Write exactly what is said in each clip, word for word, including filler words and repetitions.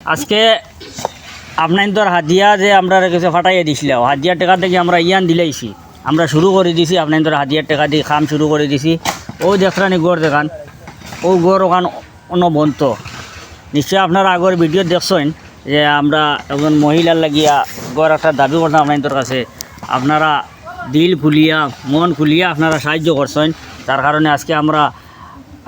আজকে আপনাইন্তর হাদিয়া যে আমরার গেছে ফাটাইয়া দিছিলা, হাদিয়ার টেকা থাকি আমরা ইয়ান দিলাইছি, আমরা শুরু করি দিছি। আপনাইন্তর হাদিয়ার টেকা দি কাম শুরু করি দিছি। অউ দেখরানি ঘর দেখান, অউ ঘর অখান অনো বনতো। নিশ্চয় আপনারা আগর ভিডিও দেখছইন যে আমরা একজন মহিলার লাগিয়া ঘর একটা দাবি করতাম আপনাইন্তর কাছে। আপনারা দিল খুলিয়া, মন খুলিয়া আপনারা সাহায্য করছইন, যার কারণে আজকে আমরা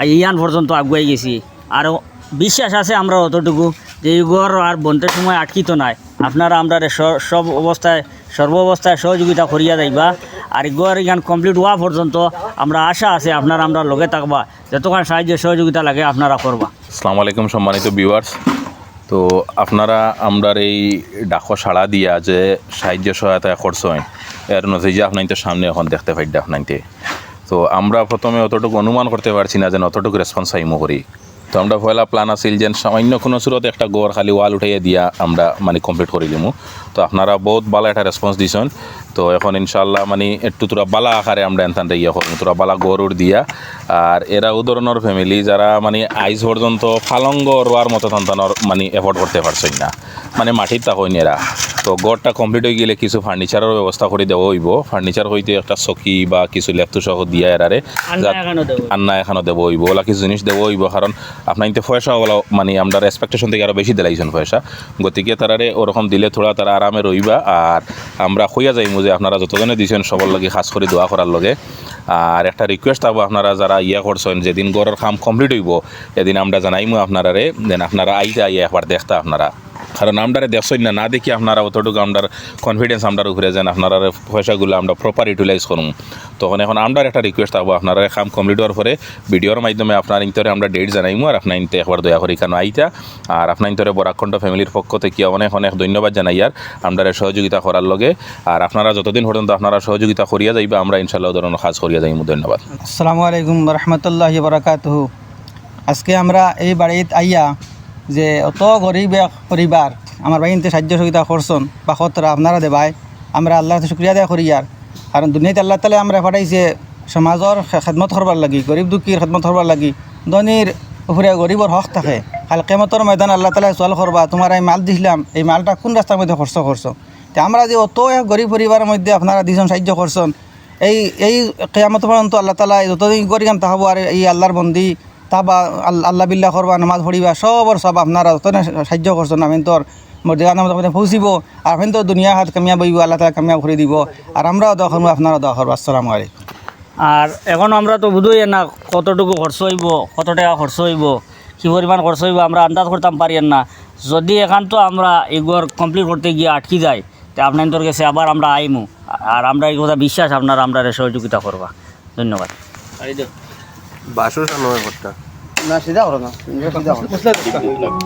ইয়ান পর্যন্ত আগুয়াই গেছি। আর বিশ্বাস আছে আমরা অতটুকু যে ই ঘর আর বনতে সময় আটকিতো নায়। আপনারা আমরারে স-, সব অবস্থায়, সর্ব অবস্থায় সহযোগিতা করিয়া যাইবা। আর ই ঘর ইয়ান complete অওয়া পর্যন্ত আমরা আশা আছে আপনারা আমরার লগে থাকবা, যতখান সাহায্য সহযোগিতা লাগে আপনারা করবা। আসসালামু আলাইকুম সম্মানিত ভিউয়ার্স, তো আপনারা আমরার এই ডাকো সাড়া দিয়া যে সাহায্য সহায়তা করছইন, এর নতিজা আপনাইন্তর সামনে অখন দেখতে পাইরা আপনাইন্তে। তো আমরা প্রথমে অতটুকু অনুমান করতে পারছি না যে অতটুকু রেসপন্স আইমু করি। তো আমরার পয়লা প্ল্যান আছিল যে সামান্য কুনু সুরতে একটা ঘর খালি ওয়াল উঠাইয়া দিয়া আমরা মানে কমপ্লিট করি দিমু। তো আপনারা বউত ভালা একটা রেসপন্স দিছইন। তো অখন ইনশাআল্লাহ মানে একটু থুড়া ভালা আকারে আমরা এনতানরে ইয়া করমু, থুড়া ভালা ঘর উর দিয়া। আর এরা অউ ধরনর ফ্যামিলি যারা মানে আইজ পর্যন্ত পালঙ্গ রওয়ার মতো তানতানর মানে এফোর্ড করতে পারছইন না, মানে মাটিত থাকইন এরা। তো ঘরটা কমপ্লিট অইগেলে কিছু ফার্নিচারর ব্যবস্থা করি দেওয়া অইবো। ফার্নিচার অইতে একটা চকি বা কিছু লেপ-তোশক দিয়া এরারে আন্না যাত-, এখানো দেওয়া অইবো। আন্না এখানো দেওয়া অইবো, অলা কিছু জিনিস দেওয়া অইবো, কারণ আপনাইন্তে পয়সা অলা মানে আমরার এক্সপেকটেশন থাকি আরো বেশি দিলাইছইন পয়সা। গতিকে তারারে ওরকম দিলে থুড়া তারা আরামে রইবা। আর আমরা কইয়া যাইমু যে আপনারা যতজনে দিছইন সবর লাগি খাস করি দোয়া করার লগে। আর একটা রিকোয়েস্ট থাকবো, আপনারা যারা ইয়া করছইন, যেদিন ঘরর কাম কমপ্লিট অইবো, এদিন আমরা জানাইমু আপনারারে, then আপনারা আইতা আইয়া একবার দেখতা আপনারা। কারণ আমরারে দেখছইন না, না দেখি আপনারা অতটুকু আমরার কনফিডেন্স আমরার উপরে যেন আপনারারে পয়সাগুলা আমরা প্রপার ইউটিলাইজ করমু। তখন অখন আমরার একটা রিকোয়েস্ট থাকবো, আপনারারে কাম কমপ্লিট অওয়ার পরে ভিডিওর মাধ্যমে আপনাইন্তরে আমরা ডেট জানাইমু, আর আপনাইন্তে একবার দয়া করি ইখানো আইতা। আর আপনাইন্তরে বরাকণ্ঠ ফ্যামিলির পক্ষ থাকি অনেক অনেক ধন্যবাদ জানাইয়ার আমরারে সহযোগিতা করার লগে। আর আপনারা যতদিন পর্যন্ত আপনারা সহযোগিতা করিয়া যাইবা, আমরা ইনশাআল্লাহ অউ ধরনর কাজ করিয়া যাইমু। ধন্যবাদ। আসসালামু আলাইকুম ওয়া রাহমাতুল্লাহি ওয়া বারাকাতুহু। আজকে আমরা এই বাড়িত আইয়া যে অত গরিব এক পরিবার, আমার ভাইন্তে সাহায্য সহযোগিতা করছইন বা করতরা আপনারা দেবায়, আমরা আল্লার কাছে শুকরিয়া আদায় করিয়ার। কারণ দুনিয়াত আল্লাহ তাআলায় আমরারে পাঠাইছে সমাজর খে-, খেদমত করবার লাগি, গরিব দুঃখীর খেদমত করবার লাগি। ধনীর উপরে গরিবর হক থাকে। কাইল কিয়ামতর ময়দান আল্লাহ তাআলায় সওয়াল করবা, "তুমারে আমি মাল দিছলাম, এই মালটা কুন রাস্তার মধ্যে খরচ করছো?" তে আমরা যে অত এক গরিব পরিবারর মধ্যে আপনারা দিছইন, সাহায্য করছইন, এই, এই কিয়ামত পর্যন্ত আল্লাহ তাআলায় যতদিন গরিব থাকবো আর এই আল্লার বন্দি থাকবা, আল-, আল্লাহ বিল্লাহ করবা, নামাজ পড়িবা, সবর সব আপনারা যতদিন সাহায্য করছইন, আপনাইন্তর মর্যাদা আপনাইন্তর মধ্যে পৌঁছিবো, আর আপনাইন্তর দুনিয়া আখেরাত কামিয়াব অইবো, আল্লাহ তাআলায় কামিয়াব করি দিবো। আর আমরাও দোয়া করমু, আপনারাও দোয়া করবা। আসসালামু আলাইকুম। আর অখন আমরা তো বুঝি না কতটুকু খরচ অইবো, কত টেকা খরচ অইবো, কি পরিমাণ খরচ অইবো, আমরা আন্দাজ করতাম পারি না। যদি অখান তো আমরা ই ঘর কমপ্লিট করতে গিয়া আটকি যাই, তে আপনাইন্তর গেছে আবার আমরা আইমু। আর আমরা ই কথা বিশ্বাস আপনারা আমরারে সহযোগিতা করবা। ধন্যবাদ। বাসু সামনে কথা। না, সিধা করো না। সিধা করো।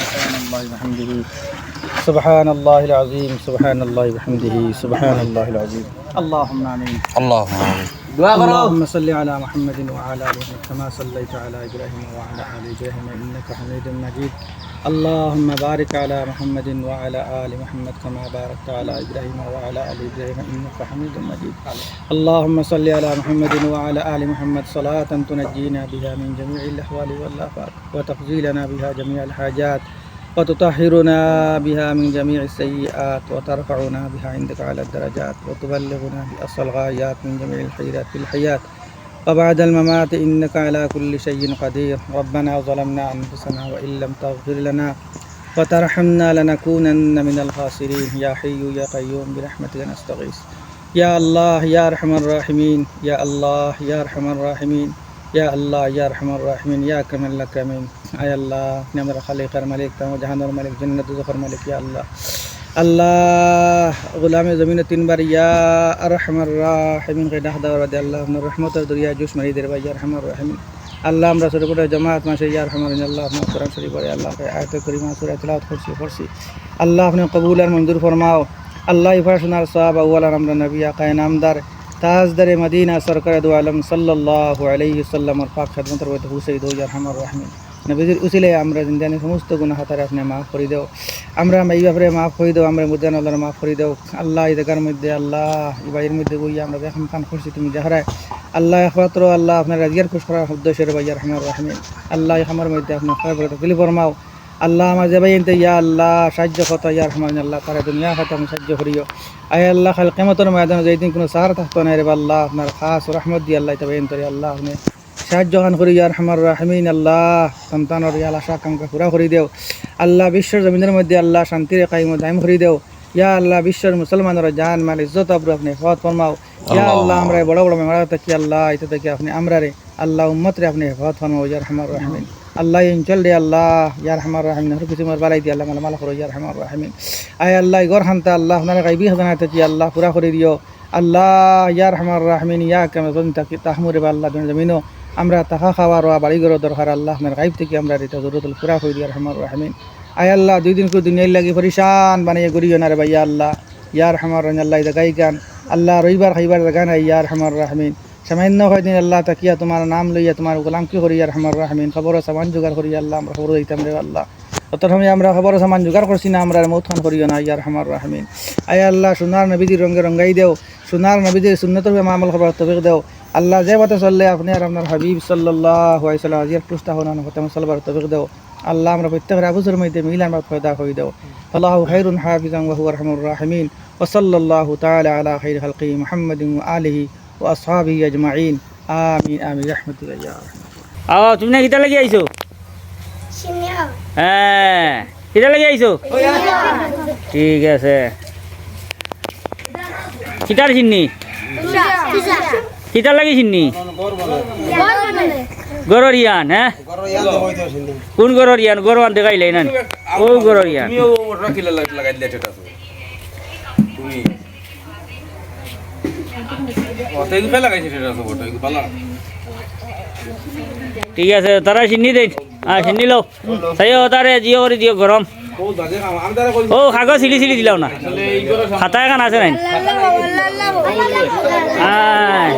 سبحان الله وبحمده. سبحان الله العظيم. سبحان الله وبحمده. سبحان الله العظيم. اللهم آمين. اللهم آمين. اللهم صل على محمد وعلى آل محمد كما صليت على إبراهيم وعلى آل إبراهيم إنك حميد مجيد. اللهم بارك على محمد وعلى آل محمد كما باركت على إبراهيم وعلى آل إبراهيم إنك حميد مجيد. اللهم صل على محمد وعلى آل محمد صلاة تنجينا بها من جميع الأهوال والآفات وتقضي لنا بها جميع الحاجات وتطهرنا بها من جميع السيئات وترفعنا بها عندك أعلى الدرجات وتبلغنا بها أقصى الغايات من جميع الخيرات في الحياة وبعد الممات إنك على كل شيء قدير. ربنا ظلمنا أنفسنا وإن لم تغفر لنا وترحمنا لنكونن من الخاسرين. يا حي يا قيوم برحمتك نستغيث. يا الله يا أرحم الراحمين، يا الله يا أرحم الراحمين، يا الله يا أرحم الراحمين، يا أكرم الأكرمين. আয় আল্লাহ, আপনে আমরার খালিক আর মালিক, তামাম জাহানর মালিক, জান্নাত দোজখর মালিক, ইয়া আল্লাহ। আল্লাহ, গোলামে জমিনো তিনবার ইয়া আরহামার রাহিমিন কইয়া ডাক দেওয়ার বাদে আল্লাহ, আপনার রহমতর দরিয়া জোশ মারি দের ভাই, ইয়া আরহামার রাহিমিন। আল্লাহ, আমরা ছোট ছোট জমাত মাঝে ইয়া আরহামার রাহিমিন, আল্লাহ, আপনার কোরআন শরীফ পড়ে, আল্লাহ, আয়াতে করিমা, সূরা তিলাওয়াত করছি, পড়ছি। আল্লাহ, আপনে কবুল আর মঞ্জুর ফরমাও। আল্লাহ, ইফার সোনার সওয়াব আউয়ালান আমরা নবী আকায়ে নামদার, তাজদারে মদিনা, সরকারে দু আলম সাল্লাল্লাহু আলাইহি ওয়াসাল্লামর পাক খেদমতর মধ্যে পৌঁছাই দেও, ইয়া আরহামার রাহিমিন। নবীজির উসিলায় আমরা জিন্দানি সমস্ত গুনাহ খাতারে আপনে মাফ করি দেও। আমরা মা বাপরে মাফ করি দেও, আমরা মুজান আল্লাহরে মাফ করি দেও। আল্লাহ, এই জাগার মধ্যে, আল্লাহ, এই বাড়ির মধ্যে বইয়া আমরা যে কাম কান করছি তুমি দেখারায়। আল্লাহ, একমাত্র আল্লাহ, আপনার রাজিয়ার খুশ করার উদ্দেশ্যে রে ভাই, ইয়া আরহামার রাহিমিন। আল্লাহ, এই কামর মধ্যে আপনে খায় বরকত দিলি ফরমাও। আল্লাহ, আমার যে ভাই এনতে, ইয়া আল্লাহ, সাহায্য কথা, ইয়া আরহামার রাহিমিন, আল্লাহ, তারা দুনিয়া খাতে আপনে সাহায্য করিও। আয় আল্লাহ, কাল কিয়ামতর ময়দানো যেই দিন কোনো সাহারা থাকতো না রে বা আল্লাহ, আপনার খাস রহমত দিয়া আল্লাহ, তবে এনতরে আল্লাহ, আপনে সাহায্য খান করি, ইয়া আরহামার রাহিমিন। আল্লাহ, সন্তানর ইয়া আশা আকাঙ্ক্ষা পুরা করি দেও। আল্লাহ, বিশ্বর জমিনর মধ্যে আল্লাহ, শান্তিরে কায়েম ও দায়েম করি দেও। ইয়া আল্লাহ, বিশ্বর মুসলমানর জান, মাল, ইজ্জত, আবরু আপনে হেফাজত ফরমাও। ইয়া আল্লাহ, আল্লাহ। আমরা বড় বড় বেমার থাকি আল্লাহ, ইতা থাকি আপনে আমরারে, আল্লাহ, উম্মতরে আপনে হেফাজত ফরমাও, ইয়া আরহামার রাহিমিন। আল্লাহ, এই অঞ্চলরে আল্লাহ, ইয়া আরহামার রাহিমিন, হর কিসিমর বালাই দি আল্লাহ, মালামাল করো, ইয়া আরহামার রাহিমিন। আয় আল্লাহ, এই ঘর খানতা আল্লাহ, আপনার গাইবি খাজানা থাকি আল্লাহ, পুরা করি দিও। আল্লাহ, ইয়া আরহামার রাহিমিন, ইয়া আকরাম আল আক্রামিন, তাকি তাহমুরে বা আল্লাহ, দুনিয়া জমিনো আমরা থাকা খাওয়া রওয়া বাড়ি ঘরর দরকার আল্লাহ, আপনার গাইব থাকি আমরার ইতা জরুরত পুরা করি দিও, ইয়া আরহামার রাহিমিন। আয় আল্লাহ, দুই দিন করে দুনিয়ার লাগি পরেশান বানাইয়া ঘুরিও না রে ভাই, ইয়া আল্লাহ, ইয়া আরহামার রাহিমিন। আল্লাহ, এই জাগাই গান আল্লাহ, রইবার খাইবার জাগা নাই, ইয়া আরহামার রাহিমিন। সামান্য কয়দিন আল্লাহ থাকিয়া তোমার নাম লইয়া তোমার গোলামকি করি, ইয়া আরহামার রাহিমিন। খবর সামান জোগাড় করি আল্লাহ, আমরা খবর দিতাম রে আল্লাহ। অত সময় আমরা খবর সামান জোগাড় করছি না, আমরার মউত খান করিও না, ইয়া আরহামার রাহিমিন। আয় আল্লাহ, সোনার নবীজির রঙে রঙাই দেও, সোনার নবীজির সুন্নতর উপরে আমল করবার তৌফিক দেও। আল্লাহ, যে পথে চললে আপনে আর আপনার হাবিব সাল্লাল্লাহু আলাইহি ওয়াসাল্লাম আজিয়ার পুস্তা হন, হতে চলবার তৌফিক দেও। আল্লাহ, আমরা প্রত্যেকর আফুসর মধ্যে মিল আনবার পয়দা করি দেও। আল্লাহু খাইরুন হাফিজান ওয়া হুয়া আরহামুর রাহিমিন। ওয়া সাল্লাল্লাহু তাআলা আলা খাইরি খালকিহি মুহাম্মাদিন ওয়া আলিহি ওয়া আসহাবিহি আজমাইন। আমিন, আমিন, রাহমাতিকা ইয়া আরহামার রাহিমিন। আও, তুমি না কিতা লাগি আইছো? সিনিয়র। হ্যাঁ, কিতা লাগি আইছো? সিনিয়র। ঠিক আছে। কিতার সিন্নি? পিসা। পিসা। কিতার লাগি সিন্নি? ঘর বানাইলে। ঘরর ইয়ান, হ্যাঁ? ঘরর ইয়ান দে হইতো সিন্নি। কোন ঘরর ইয়ান? ঘর আন দেখাইলে না? ও ঘরর ইয়ান। তুমি ও মোটর কিলা লাগাই দিলে সেটা তো। তুমি। ও, তো এগুলো লাগাইছে সেটা তো বটে, এগুলো বালা। ঠিক আছে, তারা সিন্নি দেন। হ্যাঁ, সিন্নি লও। চাইও তারে জিও করি দিও গরম। ও, কাগজ ছিলি ছিলি দিলাও না। খাতা এখান আছে নাই? আয়।